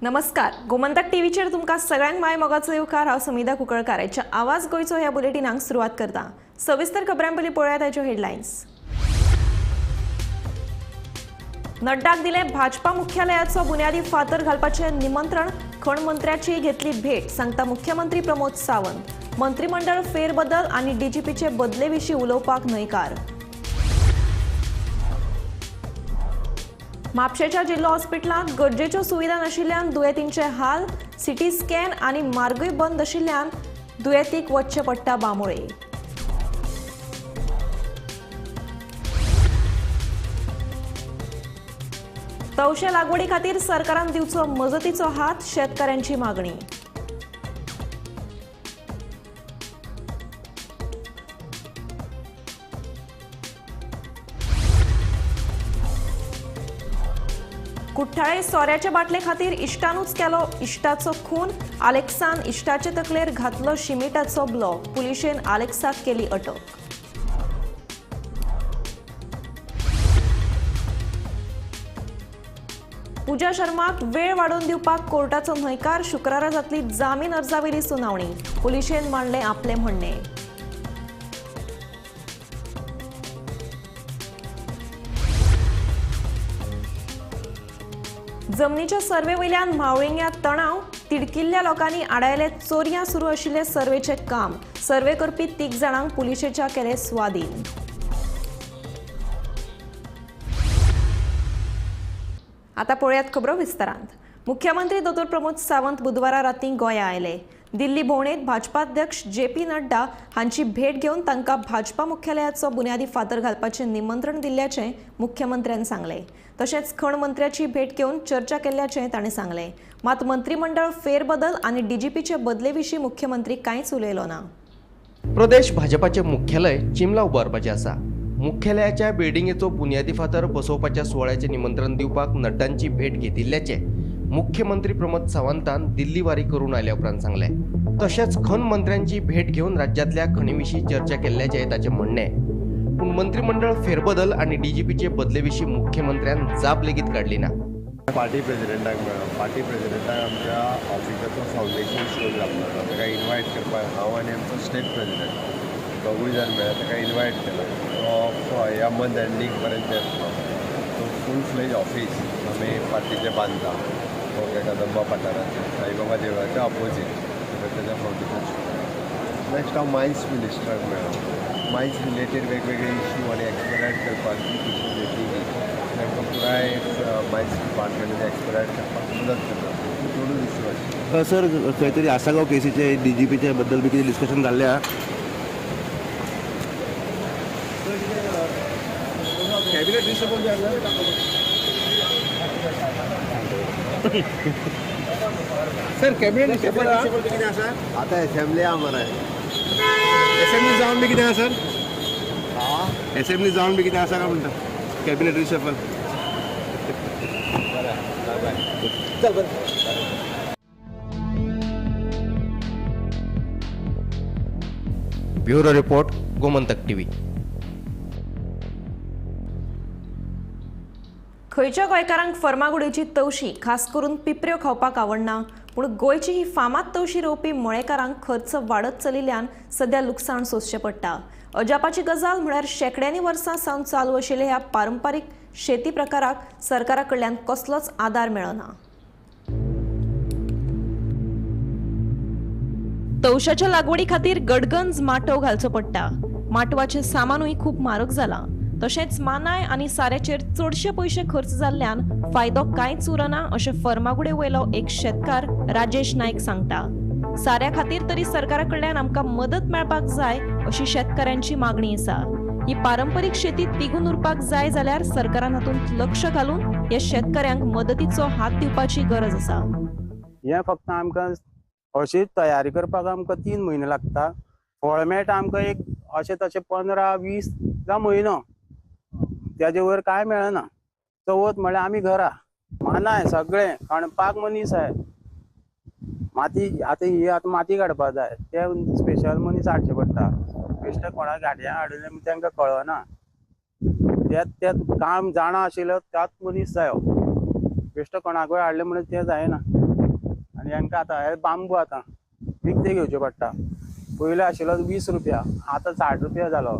नमस्कार, गोमंतक टीव्हीचेर तुमकां सगळ्यांक my मोगाचो येवकार. हांव समिधा कुंकळकार आयच्या आवाज गोंयचो ह्या बुलेटिनाक सुरवात करता. सविस्तर खबरां पयलीं पळोवया ताच्यो हेडलायन्स. नड्डाक दिले भाजपा मुख्यालयाचो बुन्यादी फातर घालपाचें निमंत्रण. खण मंत्र्याची घेतली भेट, सांगता मुख्यमंत्री प्रमोद सावंत. मंत्रिमंडळ फेरबदल आनी डीजीपीचे बदले विशीं उलोवपाक न्हयकार. म्हापशेच्या जिल्लो हॉस्पिटलांत गरजेच्यो सुविधा नाशिल्ल्यान दुयेंतींचे हाल. सिटी स्कॅन आनी मार्गूय बंद आशिल्ल्यान दुयेंतीक वचचें पडटा बांबोळे. तवशे लागवडी खातीर सरकारान दिवचो मजतीचो हात, शेतकऱ्यांची मागणी. कुठ्ठाळे सोऱ्याच्या बाटले खातीर इश्टानूच केलो इश्टाचो खून. आलेक्सान इश्टाचे तकलेर घातलो शिमिटाचो ब्लॉक. पुलिशेन आलेक्साक केली अटक. पूजा शर्माक वेळ वाडोवन दिवपाक कोर्टाचो न्हयकार. शुक्रारा जातली जामीन अर्जावेली सुनावणी. पुलिशेन मांडलें आपलें म्हणणें. जमनीच्या सर्वे वयल्यान म्हावळिंग्यांत तणाव. तिडकिल्ल्या लोकांनी आडायले चोरयां सुरू आशिल्ले सर्वेचें काम. सर्वे करपी 3 जाणांक पुलिशेच्या केले स्वाधीन. आतां पळयात खबरो विस्तारांत. मुख्यमंत्री दोतोर प्रमोद सावंत बुधवारा रातीं गोंया आयले. दिल्ली भोंवडेंत भाजपा अध्यक्ष जे पी नड्डा हांची भेट घेवन तांकां भाजपा मुख्यालयाचो बुन्यादी फातर घालपाचें निमंत्रण दिल्ल्याचें मुख्यमंत्र्यान सांगलें. तशेंच खण मंत्र्याची भेट घेवन चर्चा केल्ल्याचें ताणें सांगलें. मात मंत्रिमंडळ फेरबदल आनी डीजीपीचे बदले विशीं मुख्यमंत्री कांयच उलयलो ना. प्रदेश भाजपाचें मुख्यालय चिमला उबारपाचें आसा. मुख्यालयाच्या बिल्डिंगेचो बुन्यादी फातर बसोवपाच्या सुवाळ्याचें निमंत्रण दिवपाक नड्डांची भेट घेतिल्ल्याचें मुख्यमंत्री प्रमोद सावंतान दिल्ली वारी करून आयल्या उपरांत सांगलें. तशेंच खण मंत्र्यांची भेट घेवन राज्यांतल्या खणी विशीं चर्चा केल्ल्याचें ताचें म्हणणें. पूण मंत्रिमंडळ फेरबदल आनी डीजीपीचे बदले विशीं मुख्यमंत्र्यान जाप लेगीत काडली ना. पार्टी प्रेसिडेंटाक मेळ्ळो. पार्टी प्रेसिडेंटाक आमच्या ऑफिसाचो फावंडेशन स्टोन घातला. ताका इनवायट करपाक हांव आनी आमचो स्टेट प्रेसिडेंट दोगूय जाण मेळ्ळा. ताका इनवायट केला. तो ह्या मंथ एंडींग पर्यंत येतलो. तो फूल फ्लेज ऑफीस आमी पार्टीचें बांदता कदंबा पठाराचेर साईबाबा देवळाच्या ऑपोजीट ताच्या फावंडेशन स्टोन. नेक्स्ट हांव मायन्स मिनिस्टराक मेळ्ळो. मायन्स रिलेटेड वेगवेगळे इश्यू आनी एक्सपेडायट करपाक इश्यू घेतली तांकां पुराय मायन्स डिपार्टमेंटान एक्सपेडायट करपाक मदत करता. दोनूच इश्यू आशिल्ले. सर, खंय तरी आसागांव केसीचे डीजीपीचे बद्दल बी कितें डिस्कशन जाल्लें आहा? कॅबिनेट रिशफल बी आसा? सर, कॅबिनेट रिशफल बी कितें आसा? आतां एसेंब्ली आहा मरे. एसेंब्ली जावन बी कितें आसा सर? एसेंब्ली जावन बी कितें आसा काय म्हणटा कॅबिनेट रिशफल? बरें, बाय बाय. चल बरें. Bureau report, Gomantak TV. खंयच्या गोंयकारांक फर्मागुडयेची तवशी, खास करून पिपऱ्यो खावपाक आवडना. पूण गोंयची ही फामाद तवशी रोवपी मळेकारांक खर्च वाडत चलिल्ल्यान सध्या लुकसाण सोंसचें पडटा. अजापाची गजाल म्हळ्यार शेंकड्यांनी वर्सां सावन चालू आशिल्ल्या ह्या पारंपारीक शेती प्रकाराक सरकारा कडल्यान कसलोच आदार मेळना. तवशाच्या लागवडी खातीर गडगंज माटव घालचो पडटा. माटवाचें सामानूय खूब म्हारग जालां. तशेंच मानाय आनी साऱ्याचेर चडशे पयशे खर्च जाल्ल्यान फायदो कांयच उरना अशें फर्मागुडे वयलो एक शेतकार राजेश नायक सांगता. साऱ्या खातीर तरी सरकारा कडल्यान आमकां मदत मेळपाक जाय अशी शेतकारांची मागणी आसा. ही पारंपरीक शेती तिगून उरपाक जाय जाल्यार सरकारान हातूंत लक्ष घालून ह्या शेतकऱ्यांक मदतीचो हात दिवपाची गरज आसा. हें फक्त आमकां अशी तयारी करपाक आमकां 3 म्हयने लागता. फळ मेळटा आमकां एक अशें तशें 15-20 जावं म्हयनो, त्याजे वयर कांय मेळना. चवथ म्हळ्यार आमी घरा मानाय सगळें खणपाक मनीस आहे. माती आतां ही आतां माती काडपाक जाय, ते स्पेशल मनीस हाडचे पडटा. बेश्टे कोणाक गाडयां हाडले तांकां कळना. त्यात काम जाणा आशिल्लो त्यात मनीस जायो. बेश्टो कोणाकूय हाडले म्हणून तें जायना. आनी हेंकां आतां हे बांबू आतां विकते घेवचे पडटा. पयलीं आशिल्लो 20 रुपया, आतां 60 रुपया जालो.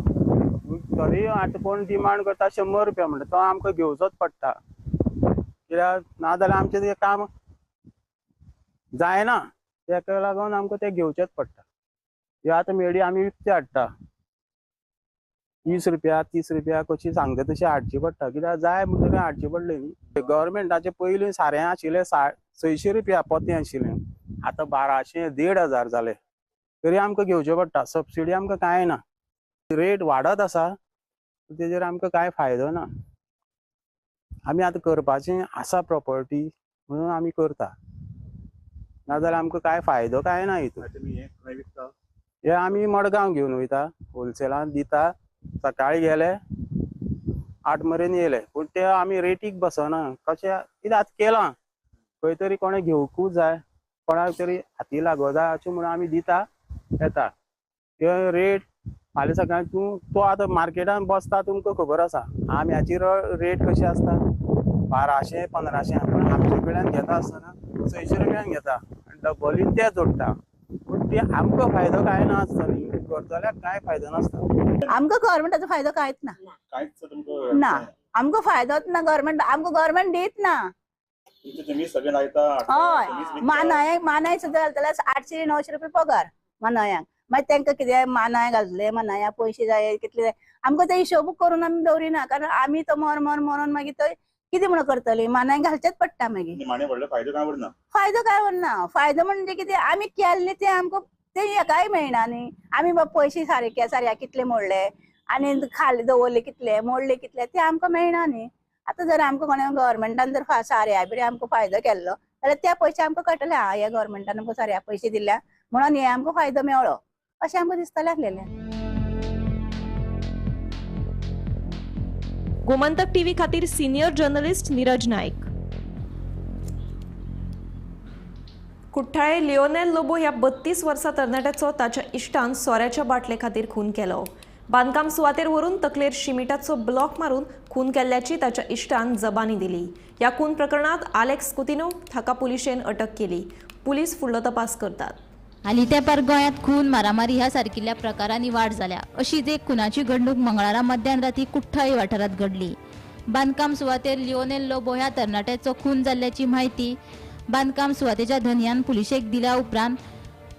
तरी आतां कोण डिमांड करता 100 रुपया म्हणटा, तो आमकां घेवचोच पडटा. कित्याक नाजाल्यार आमचें तें काम जायना, तेका लागून आमकां तें घेवचेंच पडटा. हे आतां मेडी आमी विकते हाडटा 20 रुपया 30 रुपया कशी सांगता तशी हाडची पडटा. कित्याक जाय म्हणटकीर हाडची पडली न्ही. गव्हर्मेंटाचे पयलीं सारें आशिल्लें 600 रुपया पोतें आशिल्लें, आतां 1200 1500 जाले. तरी आमकां घेवचें पडटा. सबसिडी आमकां कांय ना. रेट वाडत आसा, तेजेर आमकां कांय फायदो ना. आमी आतां करपाचें आसा प्रॉपर्टी म्हणून आमी करता, नाजाल्यार आमकां कांय फायदो कांय ना हितून. हे आमी मडगांव घेवन वयता, होलसेलान दिता. सकाळी गेले 8 मेरेन येयले, पूण ते आमी रेटीक बसना. कशें कितें आतां केलां, खंय तरी कोणें घेवकूच जाय, कोणाक तरी हाती लागो जाय अशें म्हणून आमी दिता येता. ते रेट फाल्यां सकाळी तूं तो आतां मार्केटान बसता, तुमकां खबर आसा आम्याची रेट कशी आसता, 1200 1500. पूण आमचे कडल्यान घेता आसतना 600 रुपयान घेता आनी डबलीन ते जोडटा. पूण ते आमकां फायदो कांय ना आसता न्ही, करतल्याक कांय फायदो नासता. आमकां गव्हर्मेंटाचो फायदो कांयच ना. ना, आमकां फायदोच ना. गव्हर्मेंट आमकां गव्हर्मेंट दीत ना. हय, मानाय मानाय सुद्दां घालतले 800 900 रुपया पगार मानायांक. मागीर तांकां कितें मानाय घालतले, मानाया पयशे जाय कितले जाय, आमकां ते हिशोब करून आमी दवरिना. कारण आमी तो मर मर मरोन मागीर तो कितें म्हणून करतली, मानाय घालचेच पडटा. मागीर फायदो काय उरना. फायदो म्हणजे कितें, आमी केल्ले ते आमकां ते हेकाय मेळना न्ही. आमी बाबा पयशे सारके सारया कितले मोडले आनी खाली दवरले कितले, मोडले कितले, ते आमकां मेळना न्ही. आतां जर आमकां कोणें गव्हर्मेंटान जर साऱ्या बिऱ्या आमकां फायदो केल्लो जाल्यार त्या पयशे आमकां कळटले, हा ह्या गव्हर्मेंटान आमकां साऱ्या पयशे दिल्या म्हणून हे आमकां फायदो मेळ्ळो अशें आमकां दिसतलें आसलेलें. गोमंतक टीव्ही खातीर सिनियर जर्नलिस्ट नीरज नायक. कुठ्ठाळे लिओनेल लोबो ह्या 32 वर्सां तरणाट्याचो ताच्या इश्टान सोऱ्याच्या बाटले खातीर खून केलो. बांदकाम सुवातेर व्हरून तकलेर शिमिटाचो ब्लॉक मारून खून केल्ल्याची ताच्या इश्टान जबानी दिली. ह्या खून प्रकरणात आलेक्स कुतिनो हाका पुलिशेन अटक केली. पुलीस फुडलो तपास करतात. हालीं तेंपार गोंयांत खून, मारामारी ह्या सारकिल्ल्या प्रकारांनी वाड जाल्या. अशीच एक खुनाची घडणूक मंगळारा मध्यान राती कुठ्ठाळी वाठारांत घडली. बांदकाम सुवातेर लिओनेल लोबो ह्या तरणाट्याचो खून जाल्ल्याची म्हायती बांदकाम सुवातेच्या धनयान पुलिशेक दिल्या उपरांत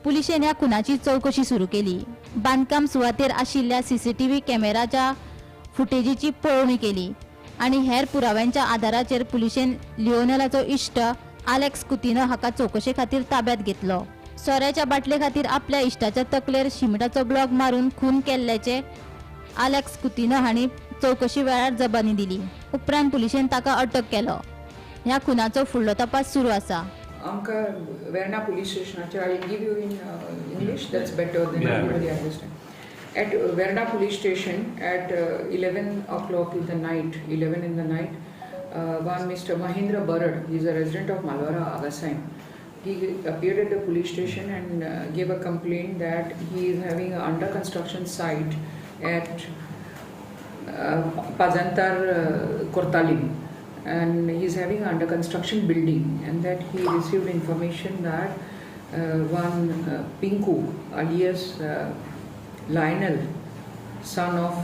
पुलिशेन ह्या खुनाची चवकशी सुरू केली. बांदकाम सुवातेर आशिल्ल्या सीसीटीव्ही कॅमेराच्या फुटेजीची पळोवणी केली आनी हेर पुराव्यांच्या आदाराचेर पुलिशेन लिओनेलाचो इश्ट आलेक्स कुतिनो हाका चवकशे खातीर ताब्यात घेतलो. सोऱ्याच्या बाटले खातीर आपल्या इश्टाच्या तकलेर शिमिटाचो ब्लॉक मारून खून केल्ल्याचे आलेक्स कुतिनो हांणी चवकशी वेळार जबानी दिली. उपरांत पुलिशेन ताका अटक केलो. ह्या खुनाचो फुडलो तपास सुरू आसा. आमकां वेर्णा पुलीस स्टेशनाचेर, I give you in English, that's better than everybody understand. At Verna police station at 11 o'clock in the night, 11 in the night, one Mr. Mahendra Barad, he is a resident of Malwara, Agasaim. He appeared at the police station and gave a complaint that he is having an under construction site at Pazantar Kortalim, and he is having an under construction building, and that he received information that one Pinku alias Lionel, son of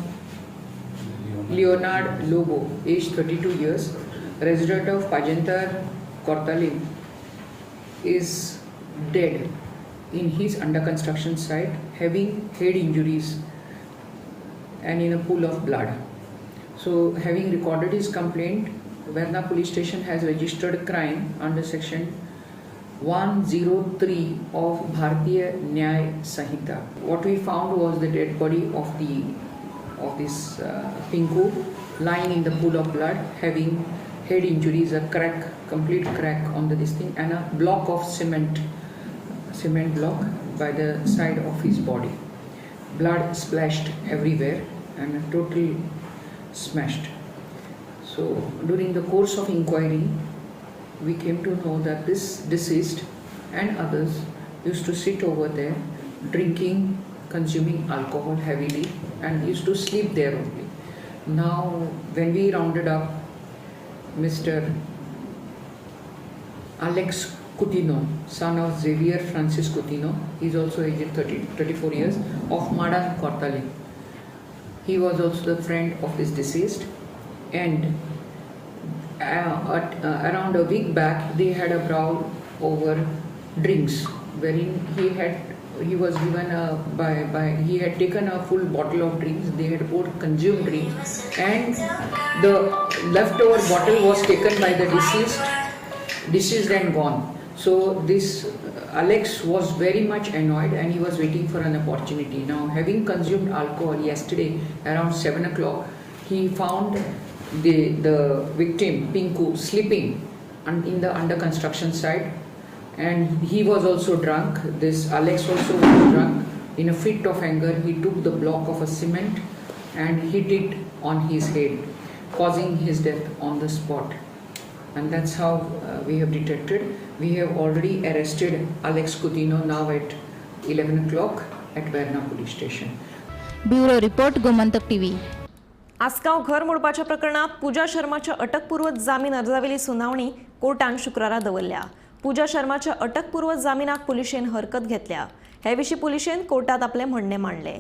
Leonard Lobo, age 32 years, resident of Pajantar Kortalim, is dead in his under construction site, having head injuries and in a pool of blood. So, having recorded his complaint, Verna police station has registered crime under section 103 of Bharatiya Nyay Sanhita. What we found was the dead body of this Pinku lying in the pool of blood, having head injuries, a crack, complete crack on the this thing, and a block of cement block by the side of his body. Blood splashed everywhere and a total smashed. So during the course of inquiry, we came to know that this deceased and others used to sit over there drinking, consuming alcohol heavily, and used to sleep there only. Now when we rounded up Mr. Alex Coutinho, son of Xavier Francis Coutinho. He is also aged 34 years, of Madan Cortalim. He was also the friend of this deceased, and around a week back they had a brawl over drinks, wherein he was given a by he had taken a full bottle of drinks. They had both consumed drinks, and the leftover bottle was taken by the deceased and gone. So this Alex was very much annoyed, and he was waiting for an opportunity. Now, having consumed alcohol yesterday around 7 o'clock, he found the victim Pinku sleeping in the under construction site, and he was also drunk. This Alex also was drunk. In a fit of anger, he took the block of a cement and hit it on his head, causing his death on the spot. And that's how we have detected. We have already arrested Alex Coutinho now at 11 o'clock at Verna police station. Bureau report, Gomantak TV. Assagao घर मोडपाच्या प्रकरणात पूजा शर्माच्या अटकपूर्व जामीन अर्जावेली सुनावणी कोर्टान शुक्रारा दवरल्या. पूजा शर्माच्या अटकपूर्व जामिनाक पुलिशेन हरकत घेतल्या. हे विशीं पुलिशेन कोर्टात आपले म्हणणें मांडले.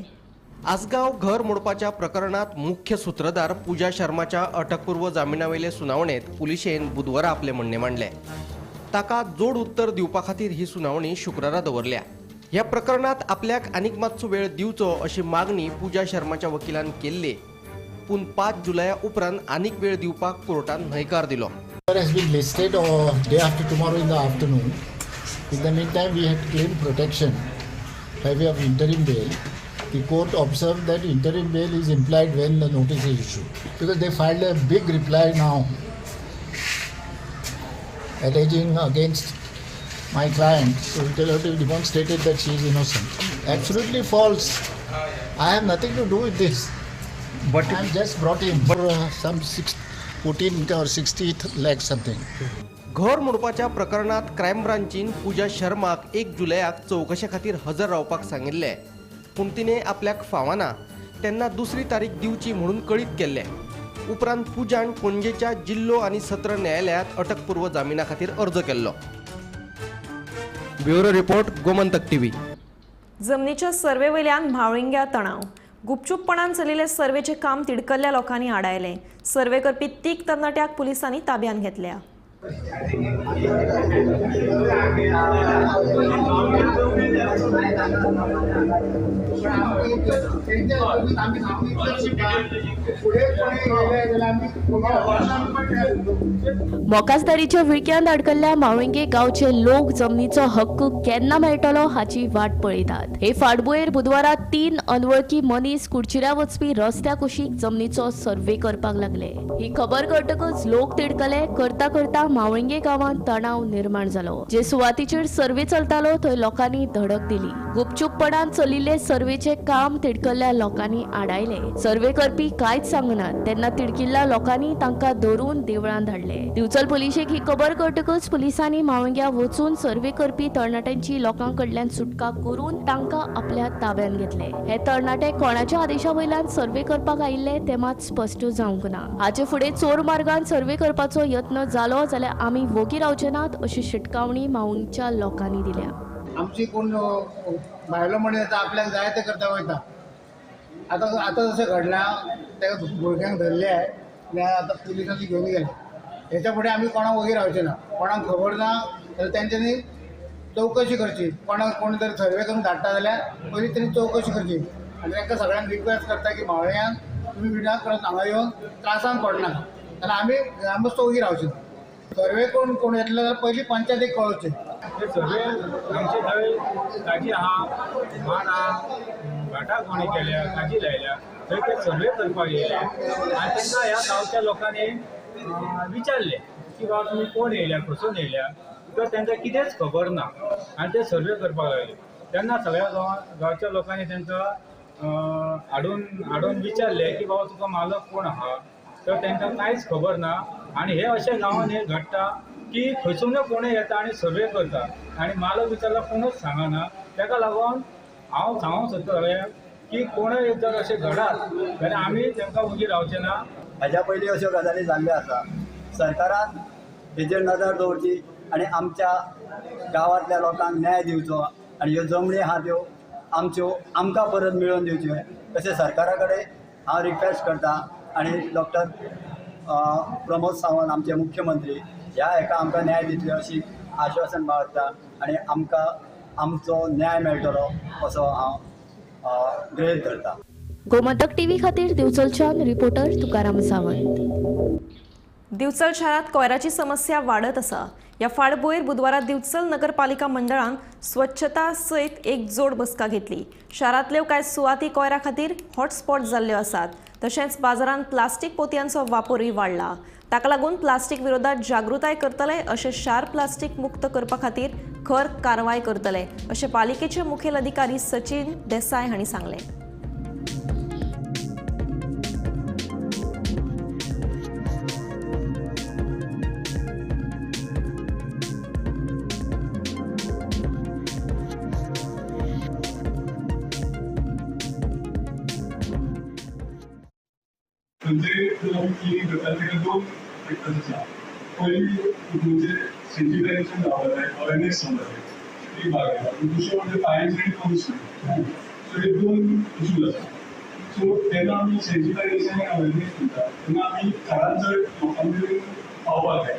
आसगांव घर मोडपाच्या प्रकरणात मुख्य सूत्रधार पूजा शर्माच्या अटकपूर्व जामिनावेले सुनावणेत पुलिशेन बुधवारा आपले म्हणणें मांडले. ताका जोड उत्तर दिवपा खातीर ही सुनावणी शुक्रारा दवरल्या. ह्या प्रकरणात आपल्याक आनीक मातसो वेळ दिवचो अशी मागणी पूजा शर्माच्या वकिलान केल्ली, पूण 5 जुलया उपरांत आनीक वेळ दिवपाक कोर्टान न्हयकार दिलो. Has been listed or day after tomorrow in the afternoon. In the meantime, we had claimed protection by way of interim bail. The court observed that interim bail is implied when the notice is issued, because they filed a big reply now alleging against my client. So they have demonstrated that she is innocent. Absolutely false. I have nothing to do with this. But I am just brought in for some 14 or 60 lakhs something. घर मोडपाच्या प्रकरणात crime ब्रांचीन पूजा शर्माक 1 जुलयाक चवकशे खातीर हजर रावपाक सांगिल्लें, पूण तिणें आपल्याक फावना तेन्ना दुसरी तारीख दिवची म्हणून कळीत केल्लें. उपरांत पूजान पणजेच्या जिल्लो आनी सत्र न्यायालयांत अटकपूर्व जामिना खातीर अर्ज केल्लो. Bureau report, Gomantak TV. जमनीच्या सर्वे वयल्यान म्हावळिंग्या तणाव. गुपचूपपणान चलिल्ले सर्वेचें काम तिडकल्ल्या लोकांनी आडायलें. सर्वे करपी 3 तरणाट्याक पुलिसांनी ताब्यांत घेतल्या. मोकासदारीच्या विळक्यांत अडकल्ल्या म्हावळिंगे गांवचे लोक जमनीचो हक्क केन्ना मेळटलो हाची वाट पळयतात. हे फाटभुंयेर बुधवारा 3 अनवळखी मनीस कुडचिऱ्या वचपी रस्त्या कुशीक जमनीचो सर्वे करपाक लागले. ही खबर कळटकच लोक तिडकले. करता करता म्हावळिंगे गांवांत तणाव निर्माण जालो. जे सुवातीचेर सर्वे चलतालो थंय लोकांनी धडक दिली. गुपचूपपणान चलिल्ले सर्वेचे काम तिडकल्ल्या लोकांनी आडायले. सर्वे करपी कांयच सांगनात तेन्ना तिडकिल्ल्या लोकांनी तांकां धरून देवळान धाडले. दिवचल पुलिशेक ही खबर कळटकच पुलिसांनी म्हावळिंग्या वचून सर्वे करपी तरणाट्यांची लोकां कडल्यान सुटका करून तांकां आपल्या ताब्यांत घेतले. हे तरणाटे कोणाच्या आदेशा वयल्यान सर्वे करपाक आयिल्ले ते मात स्पश्ट जावंक ना. हाचे फुडें चोर मार्गान सर्वे करपाचो यत्न जालो जाल्यार आमी वोगी रावचे नात अशी शिटकावणी म्हावळिंगच्या लोकांनी दिल्या. आमची कोण भायलो मनीस आपल्याक जाय ते करता वयता. आतां आतां जशें घडलां ताका भुरग्यांक धरले आनी आतां पुलिसांनी घेवन गेले. हेच्या फुडें आमी कोणाक वगी रावचे ना. कोणाक खबर ना जाल्यार तेंच्यांनी चवकशी करची. कोणाक कोण तरी सर्वे करून धाडटा जाल्यार पयलीं तेणी चवकशी करची आनी तांकां सगळ्यांक रिक्वेस्ट करता की म्हावळ्यान तुमी विनाकारण हांगा येवन त्रासान पडनाका, जाल्यार आमी ग्रामस्थ वगी रावचे ना. सर्वे कोण कोण येतले जाल्यार पयलीं पंचायतीक कळोवचें. सर्वे आमचे थंय ताजी आहा, माड आहा, भाटां कोणी केल्या, काजी लायल्या, थंय ते सर्वे करपाक येयले आनी तांकां ह्या गांवच्या लोकांनी विचारलें की बाबा तुमी कोण येयल्या, खंयसून येयल्या, तर तांकां कितेंच खबर ना आनी ते सर्वे करपाक लागले. तेन्ना सगळ्या गांवच्या लोकांनी तांकां हाडून हाडून विचारलें की बाबा तुका मालक कोण आहा, तर तांकां कांयच खबर ना. आनी हे अशें गांवांत हें घडटा की खंयसून कोणूय येता आनी सर्वे करता आनी मालक विचारल्यार कोणूच सांगना. ताका लागून हांव सांगूंक सोदता सगळ्यांक की कोणूय जर अशें घडात जाल्यार आमी तांकां वगी रावचे ना. हाज्या पयलीं अश्यो गजाली जाल्ल्यो आसा. सरकारान हेजेर नदर दवरची आनी आमच्या गांवांतल्या लोकांक न्याय दिवचो आनी ह्यो जमणी आहा त्यो आमच्यो आमकां परत मेळोवन दिवच्यो तशें सरकारा कडेन हांव रिक्वेस्ट करता. आनी डॉक्टर प्रमोद सावंत आमचे मुख्यमंत्री ह्या हेका आमकां न्याय दितले अशी आश्वासन बाळगता आनी आमकां आमचो न्याय मेळटलो असो हांव गृहीत धरता. गोमंतक टीव्ही खातीर दिवचलच्यान रिपोर्टर तुकाराम सावंत. दिवचल शारांत कोयराची समस्या वाडत आसा. ह्या फाटभुंयेर बुधवारा दिवचल नगरपालिका मंडळान स्वच्छता सयत एक जोड बसका घेतली. शारांतल्यो कांय सुवाती कोयरा खातीर हॉटस्पॉट जाल्ल्यो आसात. तशेंच बाजारांत प्लास्टीक पोतयांचो वापरूय वाडला. ताका लागून प्लास्टीक विरोधात जागृताय करतले अशें शार प्लास्टीक मुक्त करपा खातीर खर कारवाय करतले अशें पालिकेचे मुखेल अधिकारी सचिन देसाय हांणी सांगलें. म्हणजे क्लिनींग करता ताका दोन फॅक्टर्स आसा. पयली म्हणजे सेन्सिटायझेशन जावपाक जाय, अवेरनेस जावपाक जाय, एक भाग आसा. दुसरो म्हणजे फायन्स आनी पनिशमेंट. सो हे दोन इशूज आसा. सो तेन्ना आमी सेन्सिटायझेशन आनी अवेरनेस दिता तेन्ना आमी चडांत चड लोकां मेरेन पावपाक जाय,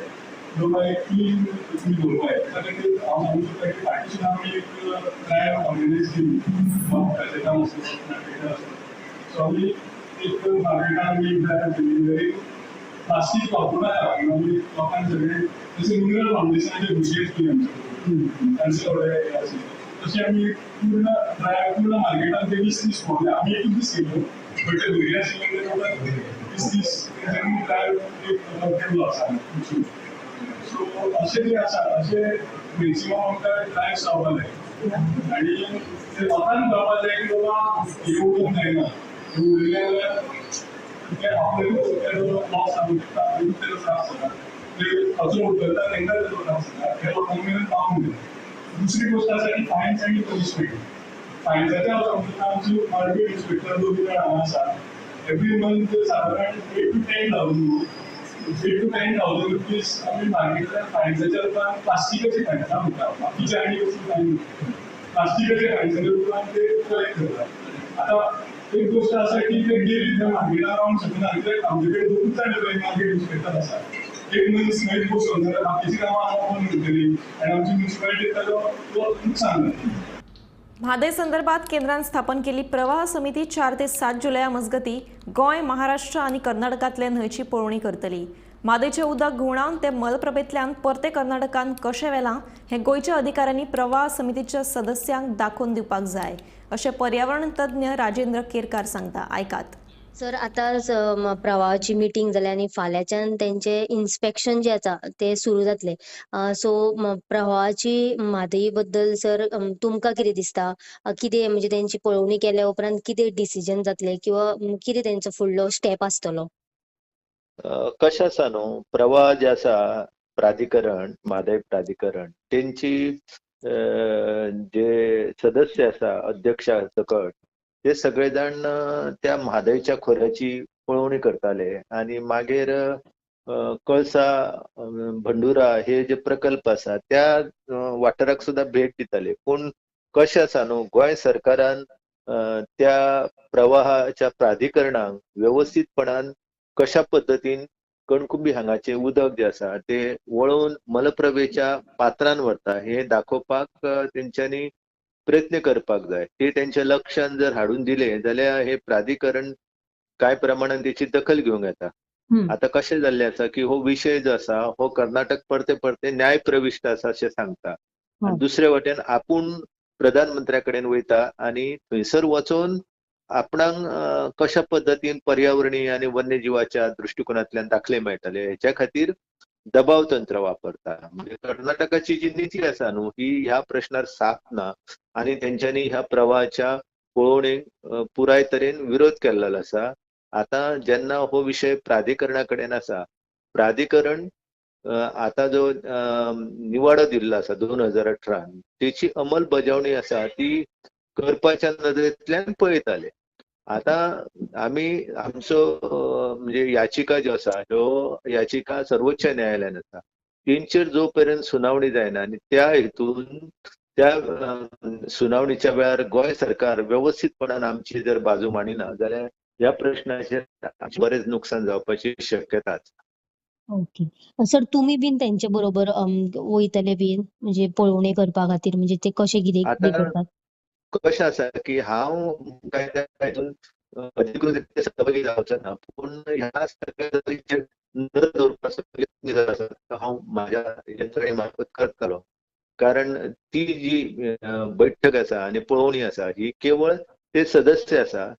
लोकांक क्लीन तुमी दवरपाक जाय. त्या खातीर हांव सांगूंक सोदता की फाटीं सुद्दां आमी एक ड्रायव्ह ऑर्गनायज केली, मार्केटान आसूं मार्केटान आसूं. सो आमी एक मार्केटान आमी एक ड्रायव्ह केली, प्लास्टीक वापरूं नाका आमी लोकांक सगळें. जशें मिनरल फावंडेशनाचे भुरगे आसले आमचे तांचे थोडे हे आसले, तशें आमी पूर्ण ड्रायव्ह पूर्ण मार्केटान ते 20-30 पावले. आमी एकूच दीस केलो, बट ते भुरगे आशिल्ले ते टोटल 20-30 तेंच्यांनी ड्रायव्ह एक केल्लो आसा. सो अशें जे आसा अशें मॅक्सिमम आमकां ड्रायव्ह जावपाक जाय आनी ते लोकांक कळपाक जाय की बाबा हें उडोवंक जायना, हें उडयलें जाल्यार ते आपल्याकूच तेजो लॉस जावंक शकता, आपल्याकूच तेजो त्रास जाता. ते कचरो उखलता तांकां तेजो त्रास जाता, हे लोकां मेरेन पावूंक जाय. दुसरी गोश्ट आसा की फायन्स आनी पनिशमेंट. फायन्साचे हांव सांगता, आमची मार्केट इन्स्पेक्टर दोन जाण हांगा आसा. एवरी मंथ सादारण 8 to 10,000 8 to 10,000 rupees आमी मार्केटांतल्यान फायन्साच्या रुपान, प्लास्टिकाचे फायन्सां म्हणटा, बाकीचे आनी कसली फायन, प्लास्टिकाचे फायन्साच्या रुपान ते कलेक्ट करतात. आतां एक गोश्ट आसा की ते डेली थंय मार्केटान रावंक शकना, कित्याक आमचे कडेन दोनूच जाण मार्केट इन्स्पेक्टर आसा. एक मनीस खंयच बसून जाल्यार बाकीची कामां आसा कोण करतली आनी आमची म्युनिसिपालिटी ताजो लुकसाण जातलें. म्हादय संदर्भात केंद्रान स्थापन केल्ली प्रवाह समिती 4 ते 7 जुलया मजगती गोंय, महाराष्ट्र आनी कर्नाटकांतले न्हंयची पळोवणी करतली. म्हादयचें उदक घुंवडावन तें मलप्रभेंतल्यान परते कर्नाटकान कशें व्हेलां हें गोंयच्या अधिकाऱ्यांनी प्रवाह समितीच्या सदस्यांक दाखोवन दिवपाक जाय अशें पर्यावरण तज्ञ राजेंद्र केरकार सांगता. आयकात. सर, आतां प्रवाहाची मिटींग जाल्या आनी फाल्यांच्यान तेंचे इन्स्पेक्शन जे आसा ते सुरू जातले. सो प्रवाहाची म्हादई बद्दल सर तुमकां कितें दिसता, कितें म्हणजे तेंची पळोवणी केल्या उपरांत कितें डिसिजन जातले किंवा कितें तेंचो फुडलो स्टेप आसतलो? कशें आसा न्हू, प्रवाह जे आसा प्राधिकरण, म्हादय प्राधिकरण, तेंची जे सदस्य आसा अध्यक्षा सकट ते सगळे जाण त्या म्हादयच्या खोऱ्याची पळोवणी करताले आनी मागीर कळसा, भंडुरा हे जे प्रकल्प आसा त्या वाठाराक सुद्दां भेट दिताले. पूण कशें आसा न्हू, गोंय सरकारान त्या प्रवाहाच्या प्राधिकरणाक वेवस्थीतपणान कशा पद्दतीन कणकुंबी हांगाचें उदक जें आसा तें वळोवन मलप्रभेच्या पात्रान व्हरता हें दाखोवपाक तेंच्यांनी प्रयत्न करपाक जाय. ते तेंच्या लक्षान जर हाडून दिले जाल्यार हे प्राधिकरण कांय प्रमाणान तेची दखल घेवंक येता. आतां कशें जाल्लें आसा की हो विशय जो आसा हो कर्नाटक परते परते न्याय प्रविश्ट आसा अशें सांगता आनी दुसरे वटेन आपूण प्रधानमंत्र्या कडेन वयता आनी थंयसर वचून आपणाक कशा पद्दतीन पर्यावरणीय आनी वन्यजिवाच्या दृश्टिकोनांतल्यान दाखले मेळटले हेच्या खातीर दबाव तंत्र वापरता. म्हणजे कर्नाटकाची जी नीती आसा न्हू ही ह्या प्रश्नार साफ ना आनी तेंच्यांनी ह्या प्रवाहाच्या पळोवणेक पुराय तरेन विरोध केल्लो आसा. आतां जेन्ना हो विशय प्राधिकरणा कडेन आसा, प्राधिकरण आतां जो निवाडो दिल्लो आसा 2018 तेची अंमलबजावणी आसा ती करपाच्या नदरेंतल्यान पळयताले. आतां आमी आमचो म्हणजे याचिका ज्यो आसा ह्यो याचिका सर्वोच्च न्यायालयान आसा. तेंचेर जो पर्यंत सुनावणी जायना आनी त्या हेतून त्या सुनावणीच्या वेळार गोंय सरकार वेवस्थीतपणान आमची जर बाजू मांडिना जाल्यार ह्या प्रश्नाचेर बरेच नुकसान जावपाची शक्यता आसा. ओके सर, तुमी बीन तेंचे बरोबर वयतले बीन म्हणजे पळोवणी करपा खातीर, म्हणजे ते कशें कितें करतात? कशें आसा की हांव काय अधिकृत सहभागी जावचो ना, पूण ह्या सगळ्या गजालींचेर नदर दवरपाचो यत्न आसा तो हांव म्हाज्या यंत्रणे मार्फत करतलो. कारण ती जी बैठक आसा आनी पळोवणी आसा ही केवळ ते सदस्य आसा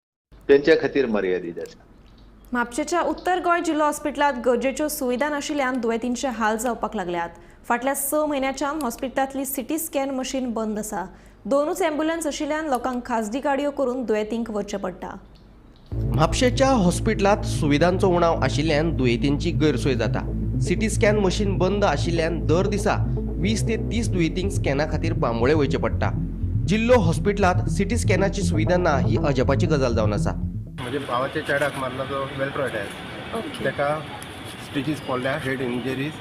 तेंच्या खातीर मर्यादीत आसा. म्हापशेच्या उत्तर गोंय जिल्लो हॉस्पिटलांत गरजेच्यो सुविधा नाशिल्ल्यान दुयेंतींचे हाल जावपाक लागल्यात. फाटल्या 6 म्हयन्याच्यान हॉस्पिटलांतली सिटी स्कॅन मशीन बंद आसा. 2च ॲम्ब्युलन्स आशिल्ल्यान लोकांक खाजगी गाडयो करून दुयेंतींक वचचें पडटा. म्हापशेच्या हॉस्पिटलांत सुविधांचो उणाव आशिल्ल्यान दुयेंतींची गैरसोय जाता. सिटी स्कॅन मशीन बंद आशिल्ल्यान दर दिसा 20 ते 30 दुयेंतींक स्कॅना खातीर बांबोळे वयचें पडटा. जिल्लो हॉस्पिटलांत सिटी स्कॅनाची सुविधा ना ही अजापाची गजाल जावन आसा. म्हणजे भावाच्या चेड्याक मारला तो वेलट्रॉयड आहे, ताका स्टिचीस पडल्या, हेड इंजरीज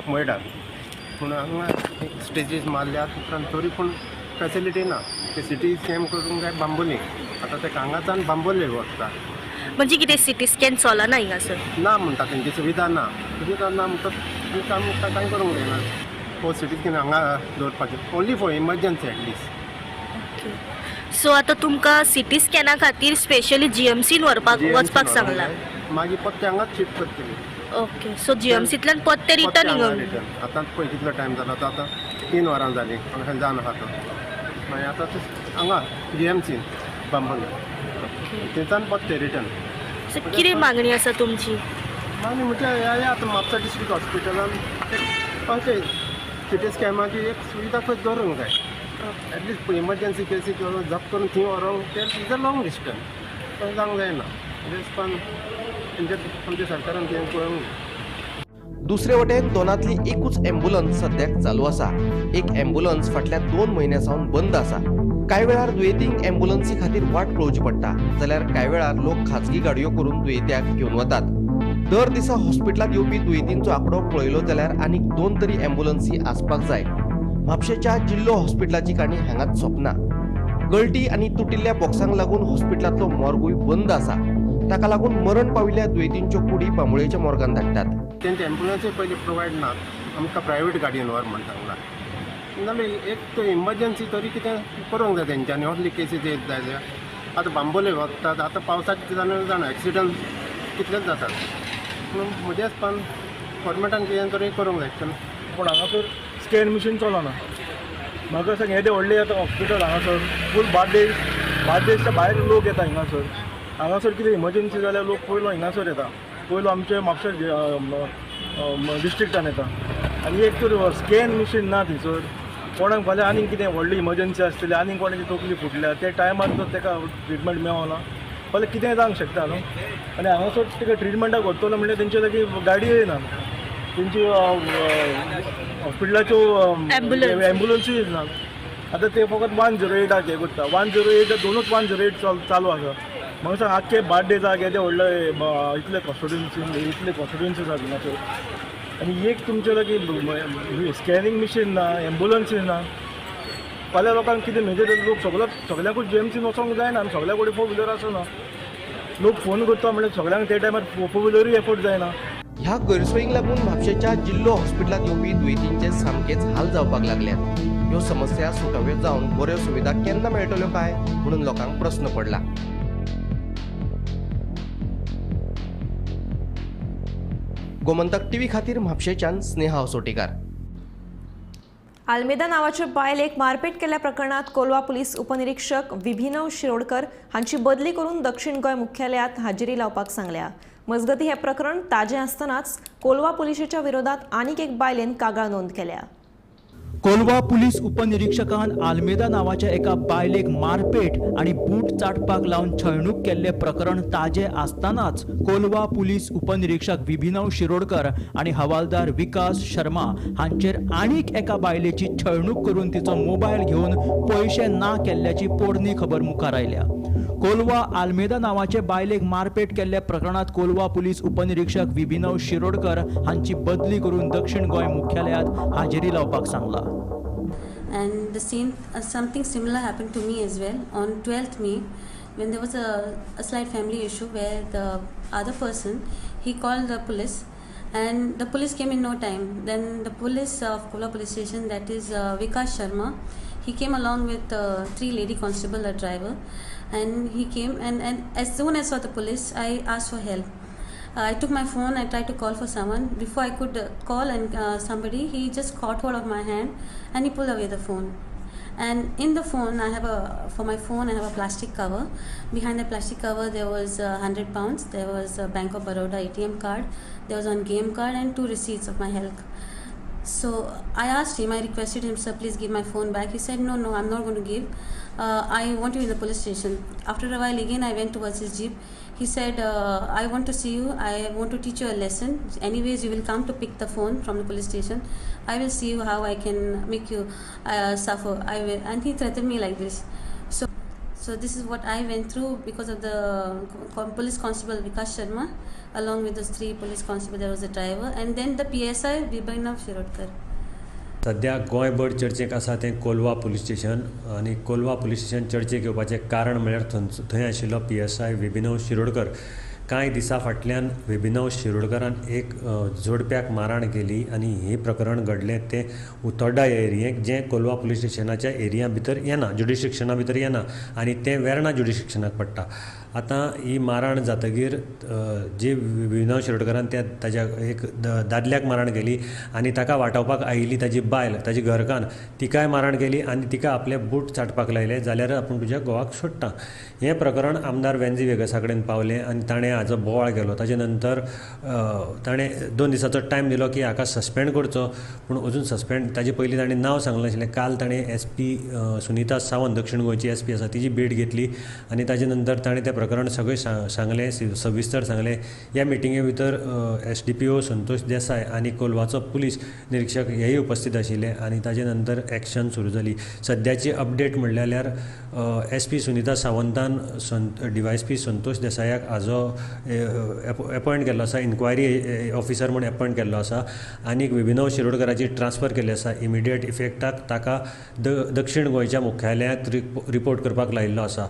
मयडाक, पूण हांगा स्टिचीस मारल्यात उपरांत तरी पूण फॅसिलिटी ना. ते सिटी स्कॅन करूंक जाय बांबोली, आतां ते हांगाच्यान बांबोले वचता. म्हणजे कितें सिटी स्कॅन चलना हिंगासर? ना म्हणटा, तेंची सुविधा ना. सुविधा ना म्हणटा आमकां कांय करूंक जायना. हो सिटी स्कॅन हांगा दवरपाचें only for emergency at least. So आतां तुमकां सिटी स्कॅना खातीर स्पेशली जीएमसीन व्हरपाक वचपाक सांगलां? मागीर पत्ते हांगाच शिफ्ट करतली. ओके, सो जीएमसींतल्यान पत्ते रिटर्न हिंगा? आतां पळय कितलो टायम जाला, आतां 3 वरां जालीं हांगा जावन आसा तो. मागीर आतां हांगा जीएमसीन बांबोळे थंयच्यान पत्ते रिटर्न. सो कितें मागणी आसा तुमची? मागणी म्हटल्यार ह्या आतां म्हापसा डिस्ट्रिक्ट हॉस्पिटलान अशें सिटी स्कॅनाची एक सुविधा खंय दवरूंक जाय. एटलिस्ट इमर्जन्सी केसी जप करून थंय व्हरोंक तें is a long distance, तशें जावंक जायना. पण आमच्या सरकारान तें पळोवंक जाय. दुसरे वटेन दोनांतली एकूच ॲम्ब्युलन्स सद्याक चालू आसा. एक ॲम्ब्युलन्स फाटल्या 2 म्हयन्यां सावन बंद आसा. कांय वेळार दुयेंतींक ॲम्ब्युलन्सी खातीर वाट पळोवची पडटा, जाल्यार कांय वेळार लोक खाजगी गाडयो करून दुयेंत्याक घेवन वतात. दर दिसा हॉस्पिटलांत येवपी दुयेंतींचो आंकडो पळयलो जाल्यार आनीक 2 तरी ॲम्ब्युलन्सी आसपाक जाय. म्हापशेच्या जिल्लो हॉस्पिटलाची काणी हांगाच सोंपना. गळटी आनी तुटिल्ल्या बॉक्सांक लागून हॉस्पिटलांतलो मॉर्गूय बंद आसा. ताका लागून मरण पाविल्ल्या दुयेंतींच्यो कुडी बांबोळेच्या मॉर्गान धाडटात. तेंचे ॲम्ब्युलन्सूय पयलीं प्रोवायड ना, आमकां प्रायवेट गाडयेन व्हर म्हण सांगलां. नाल्यार एक तर इमर्जन्सी तरी कितें करूंक जाय तेंच्यांनी, असली केसीस येत जाल्यार. आतां बांबोळे वचतात, आतां पावसाच्या दिसांनी जाणा एक्सिडंट कितलेच जातात. पूण म्हज्या हिसपान गव्हर्मेंटान कितें तरी करूंक जाय. पूण हांगासर स्कॅन मशीन चलना. म्हाका सांग येदें व्हडलें आतां हॉस्पिटल हांगासर फूल बार्देश, बार्देशच्या भायर लोक येता हिंगासर. हांगासर कितें इमर्जन्सी जाल्यार लोक पयलो हिंगासर येता, पयलो आमचे म्हापशा डिस्ट्रिक्टान येता. आनी एक तर स्कॅन मशीन ना थंयसर. कोणाक फाल्यां आनीक कितें व्हडली इमर्जन्सी आसतली, आनीक कोणाची तकली फुटल्या त्या टायमार तर ताका ट्रिटमेंट मेळना फाल्यां कितेंय जावंक शकता न्हू. आनी हांगासर ताका ट्रिटमेंटाक व्हरतलो म्हणल्यार तेंचे लागीं गाडयोय ना, तेंची हॉस्पिटलाच्यो ॲम्ब्युलन्सूय ना. आतां ते फकत 108 हें करता, 108 दोनूच 108 चालू आसा. म्हाका सांग आख्खे बार्देजाक येदें व्हडलें इतले कॉन्स्टिट्युन्सी, इतले कॉन्स्टिट्युन्सी आसा हांगासर, आनी एक तुमचे लागीं स्कॅनिंग मशीन ना, ॲम्ब्युलन्सूय ना. फाल्यां लोकांक कितें मेजर लोक सगळो सगळ्यांकूच जीएमसीन वचोंक जायना आनी सगळ्या कडेन 4 व्हिलर आसना. लोक फोन करता म्हणल्यार सगळ्यांक त्या टायमार 4 व्हिलरूय एफोर्ड जायना. ह्या गैरसोयींक लागून म्हापशेच्या जिल्लो हॉस्पिटलांत येवपी दुयेंतींचे सामकेच हाल जावपाक लागल्यात. ह्यो समस्या सुटाव्यो जावन बऱ्यो सुविधा केन्ना मेळटल्यो काय म्हणून लोकांक प्रस्न पडला. गोमंतक टीव्ही खातीर म्हापशेच्यान स्नेहा असोटीकार. आल्मेदा नावाचे बायलेक मारपेट केल्ल्या प्रकरणात कोलवा पुलीस उपनिरीक्षक विभिनव शिरोडकर हांची बदली करून दक्षिण गोंय मुख्यालयात हाजेरी लावपाक सांगल्या. मजगती हे प्रकरण ताजें आसतनाच कोलवा पुलिशेच्या विरोधात आनीक एक बायलेन कागाळ नोंद केल्या. कोलवा पुलीस उपनिरीक्षकान आल्मेदा नावाच्या एका बायलेक मारपेट आणि बूट चाटपाक लावन छळणूक केल्ले प्रकरण ताजे आसतानाच कोलवा पुलीस उपनिरीक्षक विभिनव शिरोडकर आणि हवालदार विकास शर्मा हांचेर आनीक एका बायलेची छळणूक करून तिचो मोबायल घेवन पयशे ना केल्ल्याची पोरणी खबर मुखार आयल्या. कोलवा आल्मेदा नांवाचे बायलेक मारपेट केल्ल्या प्रकरणात कोलवा पुलीस उपनिरीक्षक विभिनव शिरोडकर हांची बदली करून दक्षिण गोंय मुख्यालयात हाजेरी लावपाक सांगला. And the same something similar happened to me as well on 12th May, when there was a slight family issue where the other person, he called the police, and the police came in no time. Then the police of Kolwa police station, that is Vikas Sharma, he came along with 3 lady constable, a driver, and he came and as soon as I saw the police, I asked for help. I took my phone, I tried to call for someone. Before I could call and somebody, he just caught hold of my hand and he pulled away the phone. And in the phone, for my phone, I have a plastic cover. Behind the plastic cover, there was 100 pounds. There was a Bank of Baroda ATM card. There was one game card and 2 receipts of my health. So I asked him, I requested him, sir, please give my phone back. He said, no, I'm not going to give. I want you in the police station. After a while, again, I went towards his jeep. He said, I want to see you. I want to teach you a lesson. Anyways, you will come to pick the phone from the police station. I will see you how I can make you suffer. I will. And he threatened me like this. So this is what I went through because of the police constable Vikas Sharma, along with those 3 police constables. There was a driver, and then the PSI Vibhinav Shirodkar. सध्या गोंयभर चर्चेक आसा तें Colva police station आनी Colva police station चर्चेक येवपाचें कारण म्हळ्यार थंय आशिल्लो PSI विभिनव शिरोडकर. कांय दिसां फाटल्यान विभिनव शिरोडकरान एक जोडप्याक मारहाण केली आनी हें प्रकरण घडलें तें उतोड्डा एरियेक, जें कोलवा पुलीस स्टेशनाच्या एरिया भितर येना, ज्युडिस्डिक्शना भितर येना आनी तें वेर्णा ज्युडिस्डिक्शनाक पडटा. आतां ही मारहाण जातकीर जे विनोद शिरोडकरान त्या ताज्या एक दादल्याक मारहाण केली आनी ताका वाटावपाक आयिल्ली ताजी बायल, ताजी घरकान्न, तिकाय मारहाण केली आनी तिका आपले बूट चाटपाक लायले जाल्यार आपूण तुज्या घोवाक सोडटा. हें प्रकरण आमदार वेन्झी वेगसा कडेन पावलें आनी ताणें हाजो बोवाळ केलो. ताजे नंतर ताणें 2 दिसाचो टायम दिलो की हाका सस्पेंड करचो, पूण अजून सस्पेंड ताजे पयलीं ताणें नांव सांगलें नाशिल्लें. काल ताणें SP Sunita Sawant, दक्षिण गोंयची SP आसा, तिजी भेट घेतली आनी ताजे नंतर ताणें तें प्रकरण सगळें सांगलें, सविस्तर सांगलें. ह्या मिटिंगे भितर SDPO Santosh Desai आनी कोलवाचो पुलीस निरीक्षक हेय उपस्थित आशिल्ले आनी ताजे नंतर एक्शन सुरू जाली. सद्याची अपडेट म्हणल्यार SP Sunita सावंतान DYSP Santosh देसायाक हाजो एपॉयंट केल्लो आसा, इन्क्वायरी ऑफिसर म्हूण एपॉयंट केल्लो आसा आनी विभिनव शिरोडकराची ट्रान्सफर केल्ली आसा. इमिडिएट इफेक्टाक ताका दक्षिण गोंयच्या मुख्यालयांत रिपोर्ट करपाक लायिल्लो आसा.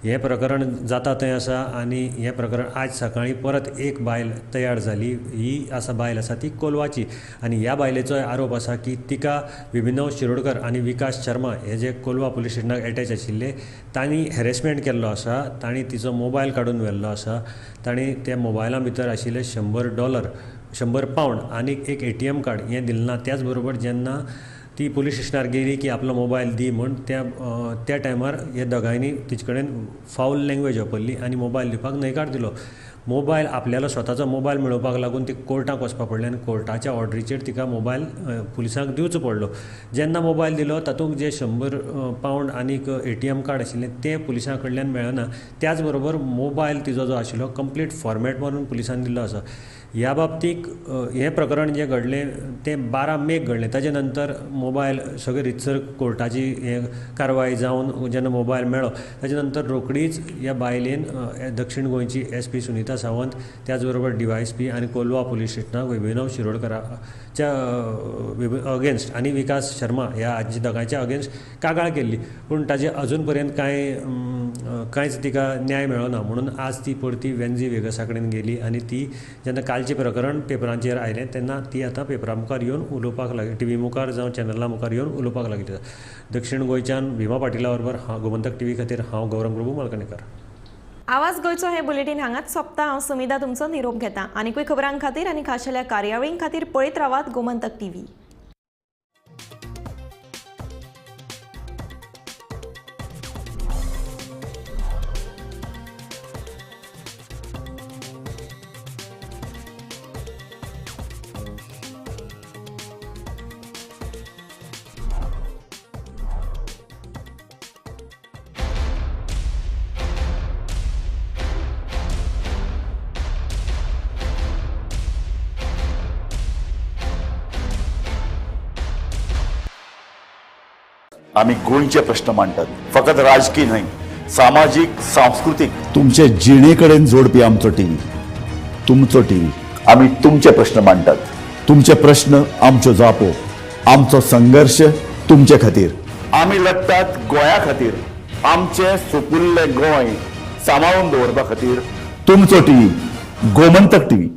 हें प्रकरण जाता थंय आसा आनी हें प्रकरण आज सकाळीं परत एक बायल तयार जाली. ही आसा बायल आसा ती कोलवाची आनी ह्या बायलेचो आरोप आसा की तिका विभिनव शिरोडकर आनी विकास शर्मा हे जे कोलवा पुलीस स्टेशनाक एटॅच आशिल्ले तांणी हॅरेसमेंट केल्लो आसा, तांणी तिचो मोबायल काडून व्हेल्लो आसा, तांणी त्या मोबायला भितर आशिल्ले $100, 100 पावंड आनी एक ATM card हें दिलें ना. त्याच बरोबर जेन्ना ती पुलीस स्टेशनार गेली की आपलो मोबायल दी म्हूण, त्या टायमार ह्या दोगांयनी तिचे कडेन फावल लँग्वेज वापरली आनी मोबायल दिवपाक न्हयकार दिलो. मोबायल आपल्यालो स्वताचो मोबायल मेळोवपाक लागून ती कोर्टाक वचपाक पडलें आनी कोर्टाच्या ऑर्डरीचेर तिका मोबायल पुलिसांक दिवचो पडलो. जेन्ना मोबायल दिलो तातूंत जे 100 पावंड आनीक ATM card आशिल्लें तें पुलिसां कडल्यान मेळना. त्याच बरोबर मोबायल तिजो जो आशिल्लो कंप्लीट फॉर्मेट मारून पुलिसान दिल्लो आसा. ह्या बाबतीक हें प्रकरण जें घडलें तें 12 मेक घडलें. ताजे नंतर मोबायल सगळें रितसर कोर्टाची हें कारवाय जावन जेन्ना मोबायल मेळ्ळो ताजे नंतर रोखडीच ह्या बायलेन दक्षिण गोंयची SP Sunita Sawant, त्याच बरोबर DYSP आनी कोलवा पुलीस स्टेशनाक विभिनव शिरोडकराच्या अगेन्स्ट आनी विकास शर्मा ह्या हांच्या दोगांयच्या अगेन्स्ट कागाळ केल्ली, पूण ताजे अजून पर्यंत कांयच तिका न्याय मेळ्ळो ना. म्हणून आज ती परती वेन्झी वेगसा कडेन गेली आनी ती जेन्ना कालचें प्रकरण पेपरांचेर आयलें तेन्ना ती आतां पेपरा मुखार येवन उलोवपाक लागली, टीव्ही मुखार जावं चॅनला मुखार येवन उलोवपाक लागली. दक्षिण गोंयच्यान भीमा पाटिला बरोबर गोमंतक टीव्ही खातीर हांव गौरंग प्रभू मालकणेकर. आवाज गोंयचो हे बुलेटीन हांगाच सोंपता. हांव सुमिधा तुमचो निरोप घेता. आनीकूय खबरां खातीर आनी खाशेल्या कार्यावळीं खातीर पळयत रावात गोमंतक टीव्ही. आमी गोंयचे प्रश्न मांडटात, फकत राजकीय न्हय, सामाजीक, सांस्कृतीक, तुमचे जिणे कडेन जोडपी आमचो टीव्ही, तुमचो टीव्ही. आमी तुमचे प्रश्न मांडटात, तुमचे प्रश्न आमच्यो जापो, आमचो संघर्श तुमचे खातीर. आमी लढटात गोंया खातीर, आमचें सुपुल्लें गोंय सांबाळून दवरपा खातीर. तुमचो टीव्ही, गोमंतक टीव्ही.